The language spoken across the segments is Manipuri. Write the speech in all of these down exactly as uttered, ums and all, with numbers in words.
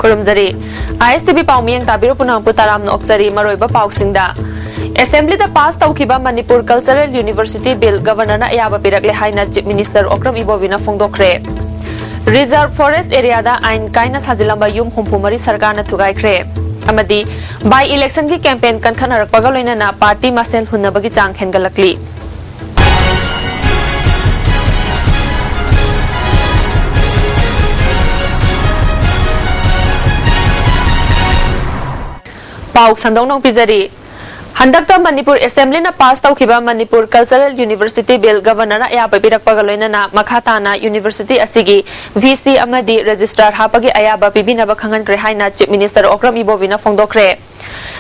ꯈꯨꯔꯨꯝꯖꯔꯤ꯫ ꯑꯥꯏ ꯑꯦꯁ ꯇꯤ ꯚꯤ ꯄꯥꯎ ꯃꯤꯠꯌꯦꯡ ꯇꯥꯕꯤꯔꯤꯕ ꯄꯨꯝꯅꯃꯛꯄꯨ ꯇꯔꯥꯝꯅ ꯑꯣꯛꯆꯔꯤ꯫ ꯃꯔꯨꯑꯣꯏꯕ ꯄꯥꯎꯁꯤꯡꯗ, ꯑꯦꯁꯦꯝꯕ꯭ꯂꯤꯗ ꯄꯥꯁ ꯇꯧꯈꯤꯕ ꯃꯅꯤꯄꯨꯔ ꯀꯜꯆꯔꯦꯜ ꯌꯨꯅꯤꯚꯔꯁꯤꯇꯤ ꯕꯤꯜ ꯒꯕꯔꯅꯔꯅ ꯑꯌꯥꯕ ꯄꯤꯔꯛꯂꯦ ꯍꯥꯏꯅ ꯆꯤꯐ ꯃꯤꯅꯤꯁꯇꯔ ꯑꯣꯀ꯭ꯔꯝ ꯏꯕꯣꯕꯤꯅ ꯐꯣꯡꯗꯣꯛꯈ꯭ꯔꯦ꯫ ꯔꯤꯖꯔꯚ ꯐꯣꯔꯦꯁ ꯑꯦꯔꯤꯌꯥꯗ ꯑꯥꯏꯟ ꯀꯥꯏꯅ ꯁꯥꯖꯤꯜꯂꯝꯕ ꯌꯨꯝ ꯍꯨꯝꯐꯨ ꯃꯔꯤ ꯁꯔꯀꯥꯔꯅ ꯊꯨꯒꯥꯏꯈ꯭ꯔꯦ꯫ ꯑꯃꯗꯤ ꯕꯥꯏ ꯏꯂꯦꯛꯁꯟꯒꯤ ꯀꯦꯝꯄꯦꯟ ꯀꯟꯈꯠꯅꯔꯛꯄꯒ ꯂꯣꯏꯅꯅ ꯄꯥꯔꯇꯤ ꯃꯁꯦꯜ ꯍꯨꯟꯅꯕꯒꯤ ꯆꯥꯡ ꯍꯦꯟꯒꯠꯂꯛꯂꯤ꯫ ꯄꯥꯎ ꯁꯟꯗꯣꯛꯅ ꯄꯤꯖꯔꯤ꯫ ꯍꯟꯗꯛꯇ ꯃꯅꯤꯄꯨꯔ ꯑꯦꯁꯦꯝꯕ꯭ꯂꯤꯅ ꯄꯥꯁ ꯇꯧꯈꯤꯕ ꯃꯅꯤꯄꯨꯔ ꯀꯜꯆꯔꯦꯜ ꯌꯨꯅꯤꯚꯔꯁꯤꯇꯤ ꯕꯤꯜ ꯒꯕꯔꯅꯔꯅ ꯑꯌꯥꯕ ꯄꯤꯔꯛꯄꯒ ꯂꯣꯏꯅꯅ ꯃꯈꯥ ꯇꯥꯅ ꯌꯨꯅꯤꯚꯔꯁꯤꯇꯤ ꯑꯁꯤꯒꯤ ꯚꯤ ꯁꯤ ꯑꯃꯗꯤ ꯔꯦꯖꯤꯁꯇ꯭ꯔꯥꯔ ꯍꯥꯞꯄꯒꯤ ꯑꯌꯥꯕ ꯄꯤꯕꯤꯅꯕ ꯈꯪꯍꯟꯈ꯭ꯔꯦ ꯍꯥꯏꯅ ꯆꯤꯐ ꯃꯤꯅꯤꯁꯇꯔ ꯑꯣꯀ꯭ꯔꯝ ꯏꯕꯣꯕꯤꯅ ꯐꯣꯡꯗꯣꯛꯈ꯭ꯔꯦ꯫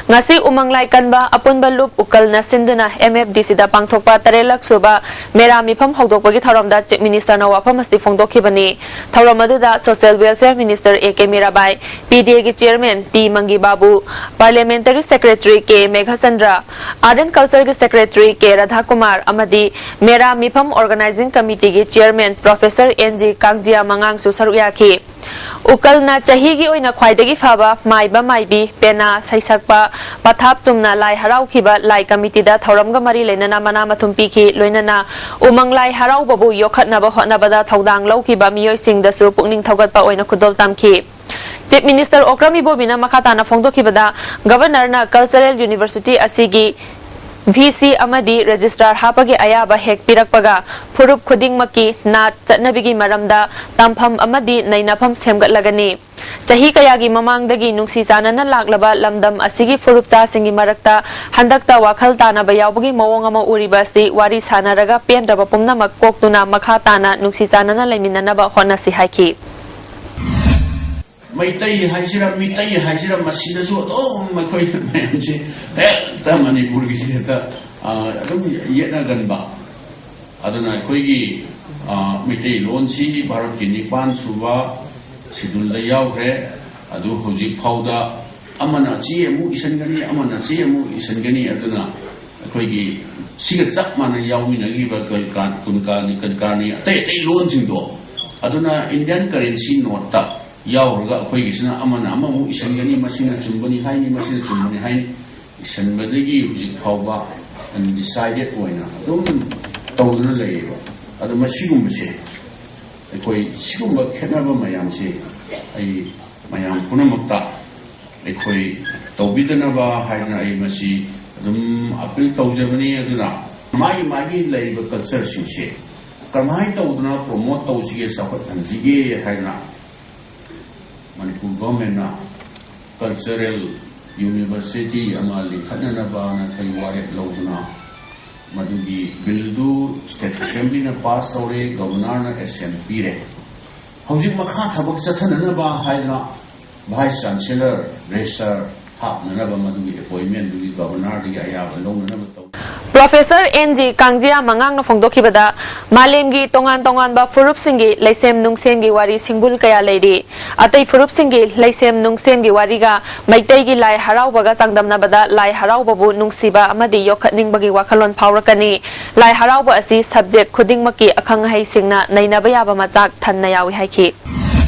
ꯉꯁꯤ ꯎꯃꯪ ꯂꯥꯏ ꯀꯟꯕ ꯑꯄꯨꯟꯕ ꯂꯨꯞ ꯎꯀꯜꯅ ꯁꯤꯟꯗꯨꯅ ꯑꯦꯝ ꯑꯦꯐ ꯗꯤ ꯁꯤꯗ ꯄꯥꯡꯊꯣꯛꯄ ꯇꯔꯦꯠꯂꯛ ꯁꯨꯕ ꯃꯦꯔꯥ ꯃꯤꯐꯝ ꯍꯧꯗꯣꯛꯄꯒꯤ ꯊꯧꯔꯝꯗ ꯆꯤꯐ ꯃꯤꯅꯤꯁꯇꯔꯅ ꯋꯥꯐꯝ ꯑꯁꯤ ꯐꯣꯡꯗꯣꯛꯈꯤꯕꯅꯤ꯫ ꯊꯧꯔꯝ ꯑꯗꯨꯗ social welfare minister A K Mirabai, P D ꯑꯦꯒꯤ chairman T Mangi Babu, parliamentary secretary K Meghachandra, art and ꯀꯜꯆꯔꯒꯤ ꯁꯦꯀ꯭ꯔꯦꯇꯔꯤ ꯀꯦ ꯔꯥꯙꯥꯀꯨꯃꯥꯔ ꯑꯃꯗꯤ ꯃꯦꯔꯥ ꯃꯤꯐꯝ ꯑꯣꯔꯒꯅꯥꯏꯖꯤꯡ ꯀꯃꯤꯇꯤꯒꯤ chairman professor N G Kangjia ꯃꯉꯥꯡꯁꯨ ꯁꯔꯨꯛ ꯌꯥꯈꯤ꯫ ꯎꯀꯜꯅ ꯆꯍꯤꯒꯤ ꯑꯣꯏꯅ ꯈ꯭ꯋꯥꯏꯗꯒꯤ ꯐꯕ ꯃꯥꯏꯕ ꯃꯥꯏꯕꯤ, ꯄꯦꯅꯥ, ꯁꯩꯁꯛꯄ, ꯄꯊꯥꯞ ꯆꯨꯝꯅ ꯂꯥꯏ ꯍꯔꯥꯎꯈꯤꯕ ꯂꯥꯏ ꯀꯃꯤꯇꯤꯗ ꯊꯧꯔꯝꯒ ꯃꯔꯤ ꯂꯩꯅꯅ ꯃꯅꯥ ꯃꯊꯨꯝ ꯄꯤꯈꯤ꯫ ꯂꯣꯏꯅꯅ ꯎꯃꯪ ꯂꯥꯏ ꯍꯔꯥꯎꯕꯕꯨ ꯌꯣꯛꯈꯠꯅꯕ ꯍꯣꯠꯅꯕꯗ ꯊꯧꯗꯥꯡ ꯂꯧꯈꯤꯕ ꯃꯤꯑꯣꯏꯁꯤꯡꯗꯁꯨ ꯄꯨꯛꯅꯤꯡ ꯊꯧꯒꯠꯄ ꯑꯣꯏꯅ ꯈꯨꯗꯣꯜ ꯇꯝꯈꯤ꯫ ꯆꯤꯐ ꯃꯤꯅꯤꯁꯇꯔ ꯑꯣꯀ꯭ꯔꯝ ꯏꯕꯣꯕꯤꯅ ꯃꯈꯥ ꯇꯥꯅ ꯐꯣꯡꯗꯣꯛꯈꯤꯕꯗ, ꯒꯕꯔꯅꯔꯅ ꯀꯜꯆꯔꯦꯜ ꯌꯨꯅꯤꯚꯔꯁꯤꯇꯤ ꯑꯁꯤꯒꯤ ꯚꯤ ꯁꯤ ꯑꯃꯗꯤ ꯔꯦꯖꯤꯁꯇ꯭ꯔꯥꯔ ꯍꯥꯞꯄꯒꯤ ꯑꯌꯥꯕ ꯍꯦꯛ ꯄꯤꯔꯛꯄꯒ, ꯐꯨꯔꯨꯞ ꯈꯨꯗꯤꯡꯃꯛꯀꯤ ꯅꯥꯠ ꯆꯠꯅꯕꯤꯒꯤ ꯃꯔꯝꯗ ꯇꯝꯐꯝ ꯑꯃꯗꯤ ꯅꯩꯅꯐꯝ ꯁꯦꯝꯒꯠꯂꯒꯅꯤ꯫ ꯆꯍꯤ ꯀꯌꯥꯒꯤ ꯃꯃꯥꯡꯗꯒꯤ ꯅꯨꯡꯁꯤ ꯆꯥꯟꯅꯅ ꯂꯥꯛꯂꯕ ꯂꯝꯗꯝ ꯑꯁꯤꯒꯤ ꯐꯨꯔꯨꯞꯆꯥꯁꯤꯡꯒꯤ ꯃꯔꯛꯇ ꯍꯟꯗꯛꯇ ꯋꯥꯈꯜ ꯇꯥꯅꯕ ꯌꯥꯎꯕꯒꯤ ꯃꯑꯣꯡ ꯑꯃ ꯎꯔꯤꯕ ꯑꯁꯤ ꯋꯥꯔꯤ ꯁꯥꯅꯔꯒ ꯄꯦꯟꯗ꯭ꯔꯕ ꯄꯨꯝꯅꯃꯛ ꯀꯣꯛꯇꯨꯅ ꯃꯈꯥ ꯇꯥꯅ ꯅꯨꯡꯁꯤ ꯆꯥꯟꯅꯅ ꯂꯩꯃꯤꯟꯅꯅꯕ ꯍꯣꯠꯅꯁꯤ ꯍꯥꯏꯈꯤ꯫ ꯃꯩꯇꯩ ꯍꯥꯏꯁꯤꯔ, ꯃꯤꯇꯩ ꯍꯥꯏꯁꯤꯔ, ꯃꯁꯤꯗꯁꯨ ꯑꯗꯨꯝ ꯑꯩꯈꯣꯏ ꯃꯌꯥꯝꯁꯦ ꯍꯦꯛꯇ ꯃꯅꯤꯄꯨꯔꯒꯤꯁꯦ ꯍꯦꯛꯇ, ꯑ, ꯑꯗꯨꯝ ꯌꯦꯠꯅꯒꯟꯕ꯫ ꯑꯗꯨꯅ ꯑꯩꯈꯣꯏꯒꯤ, ꯑ, ꯃꯩꯇꯩꯂꯣꯟꯁꯤ ꯚꯥꯔꯠꯀꯤ ꯅꯤꯄꯥꯟ ꯁꯨꯕ ꯁꯤꯗꯨꯜꯗ ꯌꯥꯎꯈ꯭ꯔꯦ꯫ ꯑꯗꯨ ꯍꯧꯖꯤꯛ ꯐꯥꯎꯗ ꯑꯃꯅ ꯆꯦ ꯑꯃꯨꯛ ꯏꯁꯤꯟꯒꯅꯤ, ꯑꯃꯅ ꯆꯦ ꯑꯃꯨꯛ ꯏꯁꯤꯟꯒꯅꯤ꯫ ꯑꯗꯨꯅ ꯑꯩꯈꯣꯏꯒꯤ ꯁꯤꯒ ꯆꯞ ꯃꯥꯟꯅ ꯌꯥꯎꯃꯤꯟꯅꯈꯤꯕ ꯀꯟꯀꯥ-, ꯀꯨꯟꯀꯥꯅꯤ, ꯀꯟꯀꯥꯅꯤ, ꯑꯇꯩ ꯑꯇꯩ ꯂꯣꯟꯁꯤꯡꯗꯣ, ꯑꯗꯨꯅ ꯏꯟꯗꯤꯌꯟ ꯀꯔꯦꯟꯁꯤ ꯅꯣꯠꯇ ꯌꯥꯎꯔꯒ ꯑꯩꯈꯣꯏꯒꯤꯁꯤꯅ ꯑꯃꯅ ꯑꯃꯃꯨꯛ ꯏꯁꯟꯒꯅꯤ, ꯃꯁꯤꯅ ꯆꯨꯝꯕꯅꯤ ꯍꯥꯏꯅꯤ, ꯃꯁꯤꯅ ꯆꯨꯝꯕꯅꯤ ꯍꯥꯏꯅꯤ, ꯏꯁꯟꯕꯗꯒꯤ ꯍꯧꯖꯤꯛ ꯐꯥꯎꯕ ꯑꯟꯗꯤꯁꯥꯏꯗꯦꯠ ꯑꯣꯏꯅ ꯑꯗꯨꯝ ꯇꯧꯗꯨꯅ ꯂꯩꯌꯦꯕ꯫ ꯑꯗꯣ ꯃꯁꯤꯒꯨꯝꯕꯁꯦ, ꯑꯩꯈꯣꯏ ꯁꯤꯒꯨꯝꯕ ꯈꯦꯠꯅꯕ ꯃꯌꯥꯝꯁꯦ ꯑꯩ ꯃꯌꯥꯝ ꯄꯨꯝꯅꯃꯛꯇ ꯑꯩꯈꯣꯏ ꯇꯧꯕꯤꯗꯅꯕ ꯍꯥꯏꯗꯅ ꯑꯩ ꯃꯁꯤ ꯑꯗꯨꯝ ꯑꯄꯤꯜ ꯇꯧꯖꯕꯅꯤ꯫ ꯑꯗꯨꯅ ꯃꯥꯒꯤ ꯃꯥꯒꯤ ꯂꯩꯔꯤꯕ ꯀꯜꯆꯔꯁꯤꯡꯁꯦ ꯀꯔꯝꯍꯥꯏꯅ ꯇꯧꯗꯅ ꯄ꯭ꯔꯣꯃꯣꯠ ꯇꯧꯁꯤꯒꯦ, ꯆꯥꯎꯈꯠꯍꯟꯁꯤꯒꯦ ꯍꯥꯏꯗꯅ ꯃꯅꯤꯄꯨꯔ ꯒꯣꯔꯃꯦꯟꯅ ꯀꯜꯆꯔꯦꯜ ꯌꯨꯅꯤꯚꯔꯁꯤꯇꯤ ꯑꯃ ꯂꯤꯡꯈꯠꯅꯅꯕꯅ ꯑꯩꯈꯣꯏ ꯋꯥꯔꯦꯞ ꯂꯧꯗꯨꯅ ꯃꯗꯨꯒꯤ ꯕꯤꯜꯗꯨ ꯁ꯭ꯇꯦꯠ ꯑꯦꯁꯦꯝꯕ꯭ꯂꯤꯅ ꯄꯥꯁ ꯇꯧꯔꯦ, ꯒꯕꯔꯅꯔꯅ ꯑꯦꯁꯦꯟ ꯄꯤꯔꯦ꯫ ꯍꯧꯖꯤꯛ ꯃꯈꯥ ꯊꯕꯛ ꯆꯠꯊꯅꯅꯕ ꯍꯥꯏꯗꯅ ꯚꯥꯏꯁ ꯆꯥꯟꯁꯦꯂꯔ, ꯔꯦꯖꯤꯁꯇ꯭ꯔꯥꯔ ꯍꯥꯞꯅꯅꯕ ꯃꯗꯨꯒꯤ ꯑꯦꯄꯣꯏꯟꯃꯦꯟꯗꯨꯒꯤ ꯒꯕꯔꯅꯔꯗꯒꯤ ꯑꯌꯥꯕ ꯂꯧꯅꯅꯕ ꯇꯧ꯫ ꯄ꯭ꯔꯣꯐꯦꯁꯔ ꯑꯦꯟ ꯖꯤ ꯀꯥꯡꯖꯤꯌꯥ ꯃꯉꯥꯡꯅ ꯐꯣꯡꯗꯣꯛꯈꯤꯕꯗ, ꯃꯥꯂꯦꯝꯒꯤ ꯇꯣꯉꯥꯟ ꯇꯣꯉꯥꯟꯕ ꯐꯨꯔꯨꯞꯁꯤꯡꯒꯤ ꯂꯩꯁꯦꯝ ꯅꯨꯡꯁꯦꯝꯒꯤ ꯋꯥꯔꯤ ꯁꯤꯡꯕꯨꯜ ꯀꯌꯥ ꯂꯩꯔꯤ꯫ ꯑꯇꯩ ꯐꯨꯔꯨꯞꯁꯤꯡꯒꯤ ꯂꯩꯁꯦꯝ ꯅꯨꯡꯁꯦꯝꯒꯤ ꯋꯥꯔꯤꯒ ꯃꯩꯇꯩꯒꯤ ꯂꯥꯏ ꯍꯔꯥꯎꯕꯒ ꯆꯥꯡꯗꯝꯅꯕꯗ ꯂꯥꯏ ꯍꯔꯥꯎꯕꯕꯨ ꯅꯨꯡꯁꯤꯕ ꯑꯃꯗꯤ ꯌꯣꯛꯈꯠꯅꯤꯡꯕꯒꯤ ꯋꯥꯈꯜꯂꯣꯟ ꯐꯥꯎꯔꯛꯀꯅꯤ꯫ ꯂꯥꯏ ꯍꯔꯥꯎꯕ ꯑꯁꯤ ꯁꯕꯖꯦꯛ ꯈꯨꯗꯤꯡꯃꯛꯀꯤ ꯑꯈꯪ ꯑꯍꯩꯁꯤꯡꯅ ꯅꯩꯅꯕ ꯌꯥꯕ ꯃꯆꯥꯛ ꯊꯟꯅ ꯌꯥꯎꯏ ꯍꯥꯏꯈꯤ꯫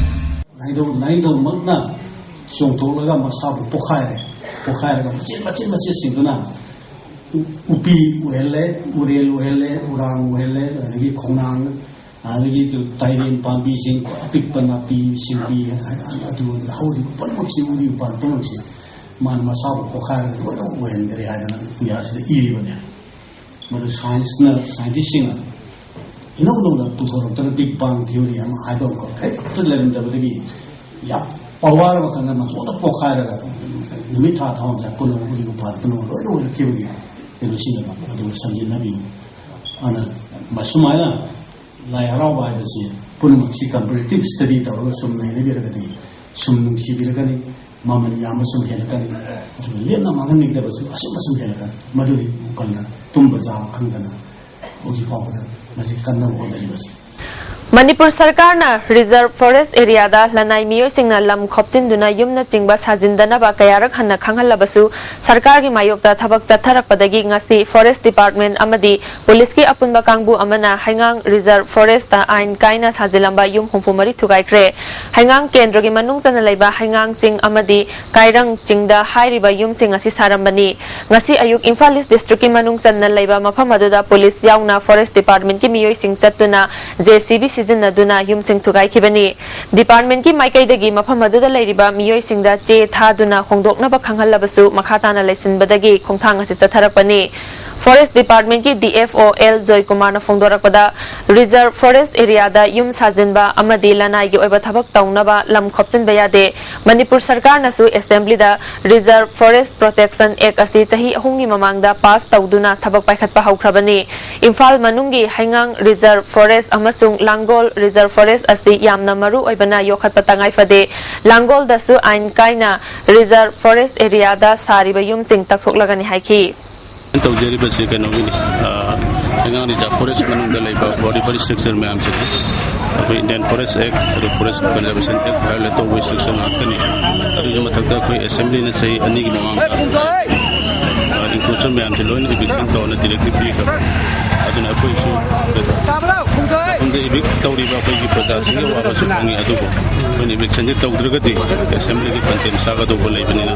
ꯅꯥꯏꯗꯧ ꯅꯥꯏꯗꯧꯃꯛꯅ ꯆꯣꯡꯊꯣꯛꯂꯒ ꯃꯁꯥꯕꯨ ꯄꯣꯛꯈꯥꯏꯔꯦ꯫ ꯄꯣꯛꯈꯥꯏꯔꯒ ꯃꯆꯦꯠ ꯃꯆꯦꯠ ꯃꯆꯦꯠꯁꯤꯡꯗꯨꯅ ꯎ- ꯎꯄꯤ ꯑꯣꯏꯍꯜꯂꯦ, ꯎꯔꯦꯜ ꯑꯣꯏꯍꯜꯂꯦ, ꯎꯔꯥꯡ ꯑꯣꯏꯍꯜꯂꯦ, ꯑꯗꯒꯤ ꯈꯣꯡꯅꯥꯡ, ꯑꯗꯒꯤ ꯇꯥꯏꯔꯦꯟ ꯄꯥꯝꯕꯤꯁꯤꯡ, ꯑꯄꯤꯛꯄ ꯅꯥꯄꯤ ꯁꯤꯡꯕꯤ, ꯑꯗꯨ ꯍꯧꯔꯤꯕ ꯄꯨꯝꯅꯃꯛꯁꯤ, ꯎꯔꯤ ꯎꯄꯥꯟ ꯄꯨꯝꯅꯃꯛꯁꯤ ꯃꯥꯅ ꯃꯁꯥꯕꯨ ꯄꯣꯛꯈꯥꯏꯔꯒ ꯂꯣꯏꯅꯃꯛ ꯑꯣꯏꯍꯟꯈ꯭ꯔꯦ ꯍꯥꯏꯗꯅ ꯄꯨꯌꯥꯁꯤꯗ ꯏꯔꯤꯕꯅꯦ꯫ ꯃꯗꯨ ꯁꯥꯏꯟꯁꯅ, ꯁꯥꯏꯟꯇꯤꯁꯁꯤꯡꯅ ꯏꯅꯧ ꯅꯧꯅ ꯄꯨꯊꯣꯔꯛꯇꯅ ꯕꯤꯛ ꯕꯥꯡ ꯊꯤꯑꯣꯔꯤ ꯑꯃ ꯍꯥꯏꯕ ꯑꯃꯈꯛ ꯀꯔꯤꯝꯇ ꯂꯩꯔꯝꯗꯕꯗꯒꯤ ꯌꯥꯝ ꯄꯋꯥꯔ ꯑꯃꯈꯛꯅ ꯃꯇꯣꯟꯗ ꯄꯣꯛꯈꯥꯏꯔꯒ ꯅꯨꯃꯤꯠ ꯊꯥ ꯊꯋꯥꯟꯃꯤꯆꯥꯛ ꯄꯨꯝꯅꯃꯛ ꯎꯔꯤ ꯎꯄꯥꯜ ꯄꯨꯝꯅꯃꯛ ꯂꯣꯏꯅ ꯑꯣꯏꯔꯛꯈꯤꯕꯒꯤ ꯀꯩꯅꯣꯁꯤꯡꯅꯦꯕ꯫ ꯑꯗꯨꯒ ꯁꯝꯖꯤꯟꯅꯕꯤꯌꯨ꯫ ꯑꯗꯨꯅ ꯃꯁꯨꯃꯥꯏꯅ ꯂꯥꯏ ꯍꯔꯥꯎꯕ ꯍꯥꯏꯕꯁꯤ ꯄꯨꯝꯅꯃꯛꯁꯤ ꯀꯝꯄꯦꯔꯦꯇꯤꯞ ꯁ꯭ꯇꯗꯤ ꯇꯧꯔꯒ ꯁꯨꯝ ꯅꯩꯅꯕꯤꯔꯒꯗꯤ ꯁꯨꯝ ꯅꯨꯡꯁꯤꯕꯤꯔꯛꯀꯅꯤ꯫ ꯃꯃꯜ ꯌꯥꯝꯕ ꯁꯨꯝ ꯍꯦꯜꯂꯛꯀꯅꯤ꯫ ꯑꯗꯨꯒ ꯂꯦꯝꯅ ꯃꯥꯡꯍꯟꯅꯤꯡꯗꯕꯁꯨ ꯑꯁꯨꯝ ꯑꯁꯨꯝ ꯍꯦꯜꯂꯛꯀꯅꯤ꯫ ꯃꯗꯨꯒꯤ ꯃꯨꯀꯜꯅ ꯇꯨꯝꯕ ꯆꯥꯕ ꯈꯪꯗꯅ ꯍꯧꯖꯤꯛ ꯐꯥꯎꯕꯗ ꯃꯁꯤ ꯀꯟꯅꯕ ꯍꯣꯠꯅꯔꯤꯕꯁꯤ꯫ ꯃꯅꯤꯄꯨꯔ ꯁꯔꯀꯥꯔꯅ ꯔꯤꯖꯔꯚ ꯐꯣꯔꯦꯁ ꯑꯦꯔꯤꯌꯥꯗ ꯂꯅꯥꯏ ꯃꯤꯑꯣꯏꯁꯤꯡꯅ ꯂꯝ ꯈꯣꯞꯆꯤꯟꯗꯨꯅ ꯌꯨꯝꯅꯆꯤꯡꯕ ꯁꯥꯖꯤꯟꯗꯅꯕ ꯀꯌꯥꯔꯛ ꯍꯟꯅ ꯈꯪꯍꯜꯂꯕꯁꯨ, ꯁꯔꯀꯥꯔꯒꯤ ꯃꯥꯌꯣꯛꯇ ꯊꯕꯛ ꯆꯠꯊꯔꯛꯄꯗꯒꯤ ꯉꯁꯤ ꯐꯣꯔꯦꯁ ꯗꯤꯄꯥꯔꯠꯃꯦꯟ ꯑꯃꯗꯤ ꯄꯨꯂꯤꯁꯀꯤ ꯑꯄꯨꯟꯕ ꯀꯥꯡꯕꯨ ꯑꯃꯅ ꯍꯩꯉꯥꯡ ꯔꯤꯖꯔꯚ ꯐꯣꯔꯦꯁꯇ ꯑꯥꯏꯟ ꯀꯥꯏꯅ ꯁꯥꯖꯤꯜꯂꯝꯕ ꯌꯨꯝ ꯍꯨꯝꯐꯨ ꯃꯔꯤ ꯊꯨꯒꯥꯏꯈ꯭ꯔꯦ꯫ ꯍꯩꯉꯥꯡ ꯀꯦꯟꯗ꯭ꯔꯒꯤ ꯃꯅꯨꯡ ꯆꯟꯅ ꯂꯩꯕ ꯍꯩꯉꯥꯡ ꯆꯤꯡ ꯑꯃꯗꯤ ꯀꯥꯏꯔꯪ ꯆꯤꯡꯗ ꯍꯥꯏꯔꯤꯕ ꯌꯨꯝꯁꯤꯡ ꯑꯁꯤ ꯁꯥꯔꯝꯕꯅꯤ꯫ ꯉꯁꯤ ꯑꯌꯨꯛ ꯏꯝꯐꯥꯜ ꯏꯁ ꯗꯤꯁꯇ꯭ꯔꯤꯛꯀꯤ ꯃꯅꯨꯡ ꯆꯟꯅ ꯂꯩꯕ ꯃꯐꯝ ꯑꯗꯨꯗ ꯄꯨꯂꯤꯁ ꯌꯥꯎꯅ ꯐꯣꯔꯦꯁ ꯗꯤꯄꯥꯔꯠꯃꯦꯟꯠꯀꯤ ꯃꯤꯑꯣꯏꯁꯤꯡ ꯆꯠꯇꯨꯅ ꯖꯦ ꯁꯤ ꯕꯤ ꯁꯤꯖꯤꯟꯅꯗꯨꯅ ꯌꯨꯝꯁꯤꯡ ꯊꯨꯒꯥꯏꯈꯤꯕꯅꯤ꯫ ꯗꯤꯄꯥꯔꯠꯃꯦꯟꯠꯀꯤ ꯃꯥꯏꯀꯩꯗꯒꯤ ꯃꯐꯝ ꯑꯗꯨꯗ ꯂꯩꯔꯤꯕ ꯃꯤꯑꯣꯏꯁꯤꯡꯗ ꯆꯦ ꯊꯥꯗꯨꯅ ꯍꯣꯡꯗꯣꯛꯅꯕ ꯈꯪꯍꯜꯂꯕꯁꯨ, ꯃꯈꯥ ꯇꯥꯅ ꯂꯩꯁꯤꯟꯕꯗꯒꯤ ꯈꯣꯡꯊꯥꯡ ꯑꯁꯤ ꯆꯠꯊꯔꯛꯄꯅꯤ꯫ ꯐꯣꯔꯦꯁ ꯗꯤꯄꯥꯔꯠꯃꯦꯟꯠꯀꯤ ꯗꯤ ꯑꯦꯐ ꯑꯣ ꯑꯦꯜ ꯖꯣꯏꯀꯨꯃꯥꯔꯅ ꯐꯣꯡꯗꯣꯔꯛꯄꯗ, ꯔꯤꯖꯔꯚ ꯐꯣꯔꯦꯁ ꯑꯦꯔꯤꯌꯥꯗ ꯌꯨꯝ ꯁꯥꯖꯤꯟꯕ ꯑꯃꯗꯤ ꯂꯅꯥꯏꯒꯤ ꯑꯣꯏꯕ ꯊꯕꯛ ꯇꯧꯅꯕ ꯂꯝ ꯈꯣꯞꯆꯤꯟꯕ ꯌꯥꯗꯦ꯫ ꯃꯅꯤꯄꯨꯔ ꯁꯔꯀꯥꯔꯅꯁꯨ ꯑꯦꯁꯦꯝꯕ꯭ꯂꯤꯗ ꯔꯤꯖꯔꯚ ꯐꯣꯔꯦꯁ ꯄ꯭ꯔꯣꯇꯦꯛꯁꯟ ꯑꯦꯛ ꯑꯁꯤ ꯆꯍꯤ ꯑꯍꯨꯝꯒꯤ ꯃꯃꯥꯡꯗ ꯄꯥꯁ ꯇꯧꯗꯨꯅ ꯊꯕꯛ ꯄꯥꯏꯈꯠꯄ ꯍꯧꯈ꯭ꯔꯕꯅꯤ꯫ ꯏꯝꯐꯥꯜ ꯃꯅꯨꯡꯒꯤ ꯍꯩꯉꯥꯡ ꯔꯤꯖꯔꯚ ꯐꯣꯔꯦꯁ ꯑꯃꯁꯨꯡ ꯂꯥꯡꯒꯣꯜ ꯔꯤꯖꯔꯚ ꯐꯣꯔꯦꯁ ꯑꯁꯤ ꯌꯥꯝꯅ ꯃꯔꯨ ꯑꯣꯏꯕꯅ ꯌꯣꯛꯈꯠꯄ ꯇꯉꯥꯏ ꯐꯗꯦ꯫ ꯂꯥꯡꯒꯣꯜꯗꯁꯨ ꯑꯥꯏꯟ ꯀꯥꯏꯅ ꯔꯤꯖꯔꯚ ꯐꯣꯔꯦꯁ ꯑꯦꯔꯤꯌꯥꯗ ꯁꯥꯔꯤꯕ ꯌꯨꯝꯁꯤꯡ ꯇꯛꯊꯣꯛꯂꯒꯅꯤ ꯍꯥꯏꯈꯤ꯫ ꯇꯧꯖꯔꯤꯕꯁꯤ ꯀꯩꯅꯣꯒꯤꯅꯤ, ꯑ, ꯍꯩꯉꯥꯡ ꯔꯤꯖꯥꯔꯚ ꯐꯣꯔꯦꯁ ꯃꯅꯨꯡꯗ ꯂꯩꯕ ꯕꯣꯔꯗꯔ ꯏꯁꯇ꯭ꯔꯛꯆꯔ ꯃꯌꯥꯝꯁꯦ ꯑꯩꯈꯣꯏ ꯏꯟꯗꯤꯌꯟ ꯐꯣꯔꯦꯁ ꯑꯦꯛ, ꯑꯗꯨ ꯐꯣꯔꯦꯁ ꯀꯟꯖꯔꯕꯦꯁꯟ ꯑꯦꯛ ꯚꯥꯏꯑꯣꯂꯦꯠ ꯇꯧꯕꯒꯤ ꯏꯁꯇ꯭ꯔꯛꯆꯔ ꯉꯥꯛꯇꯅꯤ꯫ ꯑꯗꯨꯒꯤ ꯃꯊꯛꯇ ꯑꯩꯈꯣꯏ ꯑꯦꯁꯦꯝꯕ꯭ꯂꯤꯅ ꯆꯍꯤ ꯑꯅꯤꯒꯤ ꯃꯃꯥꯡꯗ, ꯑ, ꯏꯟꯀ꯭ꯔꯣꯆꯔ ꯃꯌꯥꯝꯁꯦ ꯂꯣꯏꯅ ꯏꯚꯤꯛꯁꯟ ꯇꯧꯅ ꯗꯤꯔꯦꯛꯇꯤꯚ ꯄꯤꯈ꯭ꯔꯕ꯫ ꯑꯗꯨꯅ ꯑꯩꯈꯣꯏꯁꯨ ꯃꯐꯝꯗ ꯏꯚꯤꯛ ꯇꯧꯔꯤꯕ ꯑꯩꯈꯣꯏꯒꯤ ꯄ꯭ꯔꯖꯥꯁꯤꯡꯒꯤ ꯑꯋꯥꯕꯁꯨ ꯈꯪꯉꯤ, ꯑꯗꯨꯕꯨ ꯑꯩꯈꯣꯏꯅ ꯏꯚꯤꯛꯁꯟꯁꯦ ꯇꯧꯗ꯭ꯔꯒꯗꯤ ꯑꯦꯁꯦꯝꯕ꯭ꯂꯤꯒꯤ ꯀꯟꯇꯦꯝ ꯆꯥꯒꯗꯧꯕ ꯂꯩꯕꯅꯤꯅ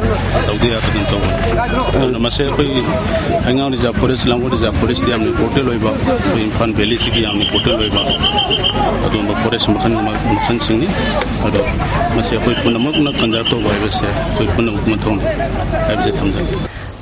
ꯇꯧꯗ ꯌꯥꯗꯗꯅ ꯇꯧꯕꯅꯤ꯫ ꯑꯗꯨꯅ ꯃꯁꯤ ꯑꯩꯈꯣꯏ ꯍꯩꯉꯥꯡ ꯔꯤꯖꯥꯔꯚ ꯐꯣꯔꯦꯁ, ꯂꯥꯡꯒꯣꯜ ꯔꯤꯖꯥꯔꯚ ꯐꯣꯔꯦꯁꯇꯤ ꯌꯥꯝꯅ ꯏꯝꯄꯣꯔꯇꯦꯟ ꯑꯣꯏꯕ, ꯑꯩꯈꯣꯏ ꯏꯝꯐꯥꯜ ꯚꯦꯂꯤꯁꯤꯒꯤ ꯌꯥꯝꯅ ꯏꯝꯄꯣꯔꯇꯦꯟ ꯑꯣꯏꯕ ꯑꯗꯨꯒꯨꯝꯕ ꯐꯣꯔꯦꯁ ꯃꯈꯜ, ꯃꯈꯜꯁꯤꯡꯅꯤ꯫ ꯑꯗꯣ ꯃꯁꯤ ꯑꯩꯈꯣꯏ ꯄꯨꯝꯅꯃꯛꯅ ꯀꯟꯖꯥꯔꯚ ꯇꯧꯕ ꯍꯥꯏꯕꯁꯦ ꯑꯩꯈꯣꯏ ꯄꯨꯝꯅꯃꯛ ꯃꯊꯧꯅꯤ ꯍꯥꯏꯕꯁꯦ ꯊꯝꯖꯒꯦ꯫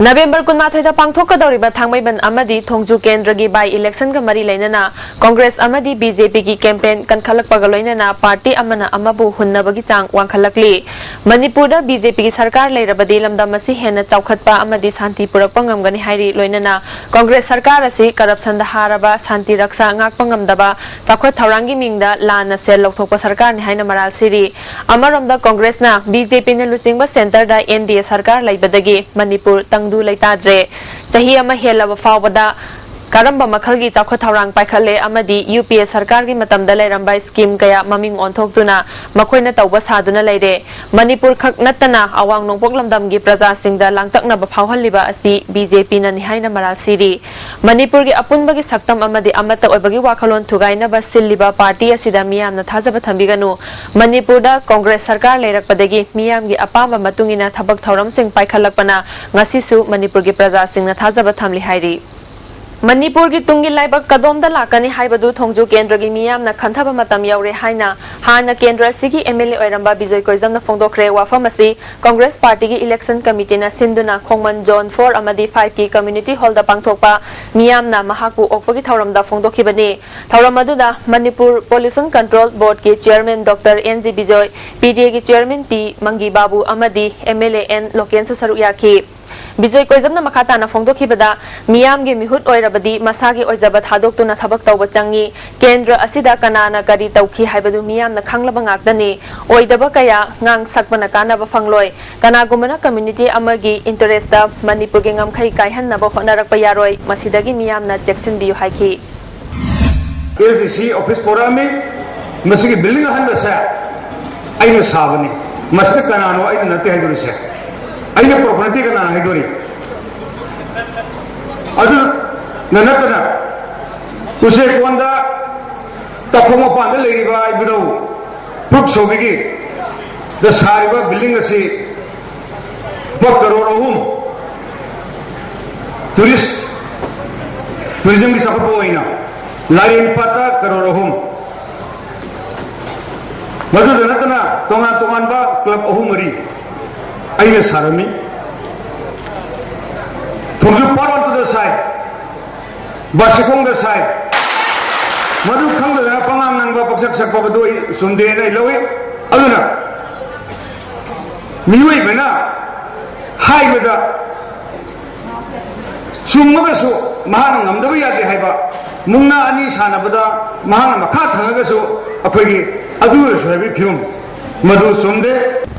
ꯅꯕꯦꯝꯕꯔ ꯀꯨꯟꯃꯥꯊꯣꯏꯗ ꯄꯥꯡꯊꯣꯛꯀꯗꯧꯔꯤꯕ ꯊꯥꯡꯃꯩꯕꯟ ꯑꯃꯗꯤ ꯊꯣꯡꯖꯨ ꯀꯦꯟꯗ꯭ꯔꯒꯤ ꯕꯥꯏ ꯏꯂꯦꯛꯁꯟꯒ ꯃꯔꯤ ꯂꯩꯅꯅ ꯀꯣꯡꯒ꯭ꯔꯦꯁ ꯑꯃꯗꯤ ꯕꯤ ꯖꯦ ꯄꯤꯒꯤ ꯀꯦꯝꯄꯦꯟ ꯀꯟꯈꯠꯂꯛꯄꯒ ꯂꯣꯏꯅꯅ ꯄꯥꯔꯇꯤ ꯑꯃꯅ ꯑꯃꯕꯨ ꯍꯨꯟꯅꯕꯒꯤ ꯆꯥꯡ ꯋꯥꯡꯈꯠꯂꯛꯂꯤ꯫ ꯃꯅꯤꯄꯨꯔꯗ ꯕꯤ ꯖꯦ ꯄꯤꯒꯤ ꯁꯔꯀꯥꯔ ꯂꯩꯔꯕꯗꯤ ꯂꯝꯗꯝ ꯑꯁꯤ ꯍꯦꯟꯅ ꯆꯥꯎꯈꯠꯄ ꯑꯃꯗꯤ ꯁꯥꯟꯇꯤ ꯄꯨꯔꯛꯄ ꯉꯝꯒꯅꯤ ꯍꯥꯏꯔꯤ꯫ ꯂꯣꯏꯅꯅ ꯀꯣꯡꯒ꯭ꯔꯦꯁ ꯁꯔꯀꯥꯔ ꯑꯁꯤ ꯀꯔꯞꯁꯟꯗ ꯍꯥꯔꯕ, ꯁꯥꯟꯇꯤ ꯔꯛꯁꯥ ꯉꯥꯛꯄ ꯉꯝꯗꯕ, ꯆꯥꯎꯈꯠ ꯊꯧꯔꯥꯡꯒꯤ ꯃꯤꯡꯗ ꯂꯥꯟꯅ ꯁꯦꯜ ꯂꯧꯊꯣꯛꯄ ꯁꯔꯀꯥꯔꯅꯤ ꯍꯥꯏꯅ ꯃꯔꯥꯜ ꯁꯤꯔꯤ꯫ ꯑꯃꯔꯣꯝꯗ ꯀꯣꯡꯒ꯭ꯔꯦꯁꯅ ꯕꯤ ꯖꯦ ꯄꯤꯅ ꯂꯨꯆꯤꯡꯕ ꯁꯦꯟꯇꯔꯗ ꯑꯦꯟ ꯗꯤ ꯑꯦ ꯁꯔꯀꯥꯔ ꯂꯩꯕꯗꯒꯤ ꯃꯅꯤꯄꯨꯔ ꯇꯪꯗꯨ ꯂꯩꯇꯥꯗ꯭ꯔꯦ꯫ ꯆꯍꯤ ꯑꯃ ꯍꯦꯜꯂꯕ ꯐꯥꯎꯕꯗ ꯀꯔꯝꯕ ꯃꯈꯜꯒꯤ ꯆꯥꯎꯈꯠ ꯊꯧꯔꯥꯡ ꯄꯥꯏꯈꯠꯂꯦ ꯑꯃꯗꯤ ꯌꯨ ꯄꯤ ꯑꯦ ꯁꯔꯀꯥꯔꯒꯤ ꯃꯇꯝꯗ ꯂꯩꯔꯝꯕ ꯁ꯭ꯀꯤꯝ ꯀꯌꯥ ꯃꯃꯤꯡ ꯑꯣꯟꯊꯣꯛꯇꯨꯅ ꯃꯈꯣꯏꯅ ꯇꯧꯕ ꯁꯥꯗꯨꯅ ꯂꯩꯔꯦ꯫ ꯃꯅꯤꯄꯨꯔ ꯈꯛ ꯅꯠꯇꯅ ꯑꯋꯥꯡ ꯅꯣꯡꯄꯣꯛ ꯂꯝꯗꯝꯒꯤ ꯄ꯭ꯔꯖꯥꯁꯤꯡꯗ ꯂꯥꯡꯇꯛꯅꯕ ꯐꯥꯎꯍꯜꯂꯤꯕ ꯑꯁꯤ ꯕꯤ ꯖꯦ ꯄꯤꯅꯅꯤ ꯍꯥꯏꯅ ꯃꯔꯥꯜ ꯁꯤꯔꯤ꯫ ꯃꯅꯤꯄꯨꯔꯒꯤ ꯑꯄꯨꯟꯕꯒꯤ ꯁꯛꯇꯝ ꯑꯃꯗꯤ ꯑꯃꯠꯇ ꯑꯣꯏꯕꯒꯤ ꯋꯥꯈꯜꯂꯣꯟ ꯊꯨꯒꯥꯏꯅꯕ ꯁꯤꯜꯂꯤꯕ ꯄꯥꯔꯇꯤ ꯑꯁꯤꯗ ꯃꯤꯌꯥꯝꯅ ꯊꯥꯖꯕ ꯊꯝꯕꯤꯒꯅꯨ꯫ ꯃꯅꯤꯄꯨꯔꯗ ꯀꯣꯡꯒ꯭ꯔꯦꯁ ꯁꯔꯀꯥꯔ ꯂꯩꯔꯛꯄꯗꯒꯤ ꯃꯤꯌꯥꯝꯒꯤ ꯑꯄꯥꯝꯕ ꯃꯇꯨꯡ ꯏꯟꯅ ꯊꯕꯛ ꯊꯧꯔꯝꯁꯤꯡ ꯄꯥꯏꯈꯠꯂꯛꯄꯅ ꯉꯁꯤꯁꯨ ꯃꯅꯤꯄꯨꯔꯒꯤ ꯄ꯭ꯔꯖꯥꯁꯤꯡꯅ ꯊꯥꯖꯕ ꯊꯝꯂꯤ ꯍꯥꯏꯔꯤ꯫ ꯃꯅꯤꯄꯨꯔꯒꯤ ꯇꯨꯡꯒꯤ ꯂꯥꯏꯕꯛ ꯀꯗꯣꯝꯗ ꯂꯥꯛꯀꯅꯤ ꯍꯥꯏꯕꯗꯨ ꯊꯣꯡꯖꯨ ꯀꯦꯟꯗ꯭ꯔꯒꯤ ꯃꯤꯌꯥꯝꯅ ꯈꯟꯊꯕ ꯃꯇꯝ ꯌꯧꯔꯦ ꯍꯥꯏꯅ ꯍꯥꯟꯅ ꯀꯦꯟꯗ꯭ꯔ ꯑꯁꯤꯒꯤ ꯑꯦꯝ ꯑꯦꯜ ꯑꯦ ꯑꯣꯏꯔꯝꯕ ꯕꯤꯖꯣꯏ ꯀꯣꯏꯖꯝꯅ ꯐꯣꯡꯗꯣꯛꯈ꯭ꯔꯦ꯫ ꯋꯥꯐꯝ ꯑꯁꯤ ꯀꯣꯡꯒ꯭ꯔꯦꯁ ꯄꯥꯔꯇꯤꯒꯤ ꯏꯂꯦꯛꯁꯟ ꯀꯃꯤꯇꯤꯅ ꯁꯤꯟꯗꯨꯅ ꯈꯣꯡꯃꯟ ꯖꯣꯟ ꯐꯣꯔ ꯑꯃꯗꯤ ꯐꯥꯏꯚꯀꯤ ꯀꯝꯃ꯭ꯌꯨꯅꯤꯇꯤ ꯍꯣꯜꯗ ꯄꯥꯡꯊꯣꯛꯄ ꯃꯤꯌꯥꯝꯅ ꯃꯍꯥꯛꯄꯨ ꯑꯣꯛꯄꯒꯤ ꯊꯧꯔꯝꯗ ꯐꯣꯡꯗꯣꯛꯈꯤꯕꯅꯤ꯫ ꯊꯧꯔꯝ ꯑꯗꯨꯗ ꯃꯅꯤꯄꯨꯔ ꯄꯣꯂꯨꯁꯟ ꯀꯟꯇ꯭ꯔꯣꯜ ꯕꯣꯔꯗꯀꯤ chairman doctor N G Bijoy, P D ꯑꯦꯒꯤ ꯆꯤꯌꯔꯃꯦꯟ ꯇꯤ ꯃꯪꯒꯤ ꯕꯥꯕꯨ ꯑꯃꯗꯤ ꯑꯦꯝ ꯑꯦꯜ ꯑꯦ ꯑꯦꯟ ꯂꯣꯀꯦꯟꯁꯨ ꯁꯔꯨꯛ ꯌꯥꯈꯤ꯫ ꯕꯤꯖꯣꯏ ꯀꯣꯏꯖꯝꯅ ꯃꯈꯥ ꯇꯥꯅ ꯐꯣꯡꯗꯣꯛꯈꯤꯕꯗ, ꯃꯤꯌꯥꯝꯒꯤ ꯃꯤꯍꯨꯠ ꯑꯣꯏꯔꯕꯗꯤ ꯃꯁꯥꯒꯤ ꯑꯣꯏꯖꯕ ꯊꯥꯗꯣꯛꯇꯨꯅ ꯊꯕꯛ ꯇꯧꯕ ꯆꯪꯏ꯫ ꯀꯦꯟꯗ꯭ꯔ ꯑꯁꯤꯗ ꯀꯅꯥꯅ ꯀꯔꯤ ꯇꯧꯈꯤ ꯍꯥꯏꯕꯗꯨ ꯃꯤꯌꯥꯝꯅ ꯈꯪꯂꯕ ꯉꯥꯛꯇꯅꯤ꯫ ꯑꯣꯏꯗꯕ ꯀꯌꯥ ꯉꯥꯡ ꯁꯛꯄꯅ ꯀꯥꯟꯅꯕ ꯐꯪꯂꯣꯏ꯫ ꯀꯅꯥꯒꯨꯝꯕꯅ ꯀꯝꯃ꯭ꯌꯨꯅꯤꯇꯤ ꯑꯃꯒꯤ ꯏꯟꯇꯔꯦꯁꯇ ꯃꯅꯤꯄꯨꯔꯒꯤ ꯉꯝꯈꯩ ꯀꯥꯏꯍꯟꯅꯕ ꯍꯣꯠꯅꯔꯛꯄ ꯌꯥꯔꯣꯏ꯫ ꯃꯁꯤꯗꯒꯤ ꯃꯤꯌꯥꯝꯅ ꯆꯦꯛꯁꯤꯟꯕꯤꯌꯨ ꯍꯥꯏꯈꯤ꯫ ꯑꯦꯁ ꯗꯤ ꯁꯤ ꯑꯣꯐꯤꯁ ꯄꯣꯔꯛꯑꯝꯃꯤ꯫ ꯃꯁꯤꯒꯤ ꯕꯤꯜꯗꯤꯡ ꯑꯍꯟꯕꯁꯦ ꯑꯩꯅ ꯁꯥꯕꯅꯤ꯫ ꯃꯁꯤꯗ ꯀꯅꯥꯅꯣ ꯑꯩꯅ ꯅꯠꯇꯦ ꯍꯥꯏꯗꯣꯔꯤꯁꯦ? ꯑꯩꯅ ꯄꯨꯔꯛꯄ ꯅꯠꯇꯦ, ꯀꯅꯥꯅ ꯍꯥꯏꯗꯣꯔꯤ? ꯑꯗꯨꯅ ꯅꯠꯇꯅ ꯎꯆꯦꯛꯀꯣꯟꯗ ꯇꯈꯣꯡ ꯃꯄꯥꯟꯗ ꯂꯩꯔꯤꯕ ꯏꯕꯨꯙꯧ ꯐꯨꯔꯨꯞ ꯁꯣꯕꯤꯒꯤ ꯗ ꯁꯥꯔꯤꯕ ꯕꯤꯜꯗꯤꯡ ꯑꯁꯤ ꯂꯨꯄꯥ ꯀꯔꯣꯔ ꯑꯍꯨꯝ ꯇꯨꯔꯤꯁ, ꯇꯨꯔꯤꯖꯝꯒꯤ ꯆꯥꯎꯈꯠꯄ ꯑꯣꯏꯅ ꯂꯥꯏꯔꯦꯝꯕꯤ ꯄꯥꯠꯇ ꯀꯔꯣꯔ ꯑꯍꯨꯝ, ꯃꯗꯨꯗ ꯅꯠꯇꯅ ꯇꯣꯉꯥꯟ ꯇꯣꯉꯥꯟꯕ ꯀ꯭ꯂꯕ ꯑꯍꯨꯝ ꯃꯔꯤ ꯑꯩꯅ ꯁꯥꯔꯝꯃꯤ꯫ ꯊꯣꯡꯖꯨ ꯄꯥꯔꯠ ꯋꯥꯟ ꯇꯨꯗ ꯁꯥꯏ, ꯕꯥꯁꯤꯈꯣꯡꯗ ꯁꯥꯏ꯫ ꯃꯗꯨ ꯈꯪꯗꯗꯅ ꯄꯉꯥꯡ ꯉꯥꯡꯕ, ꯄꯛꯁꯛ ꯁꯛꯄ ꯑꯗꯨ ꯑꯩ ꯆꯨꯝꯗꯦꯅ ꯑꯩ ꯂꯧꯏ꯫ ꯑꯗꯨꯅ ꯃꯤꯑꯣꯏꯕꯅ ꯍꯥꯏꯕꯗ ꯆꯨꯝꯃꯒꯁꯨ ꯃꯍꯥꯛꯅ ꯉꯝꯗꯕ ꯌꯥꯗꯦ ꯍꯥꯏꯕ, ꯃꯨꯛꯅꯥ ꯑꯅꯤ ꯁꯥꯟꯅꯕꯗ ꯃꯍꯥꯛꯅ ꯃꯈꯥ ꯊꯪꯉꯒꯁꯨ ꯑꯩꯈꯣꯏꯒꯤ ꯑꯗꯨ ꯑꯣꯏꯔꯁꯨ ꯍꯥꯏꯕꯒꯤ ꯐꯤꯕꯝ ꯃꯗꯨ ꯆꯨꯝꯗꯦ꯫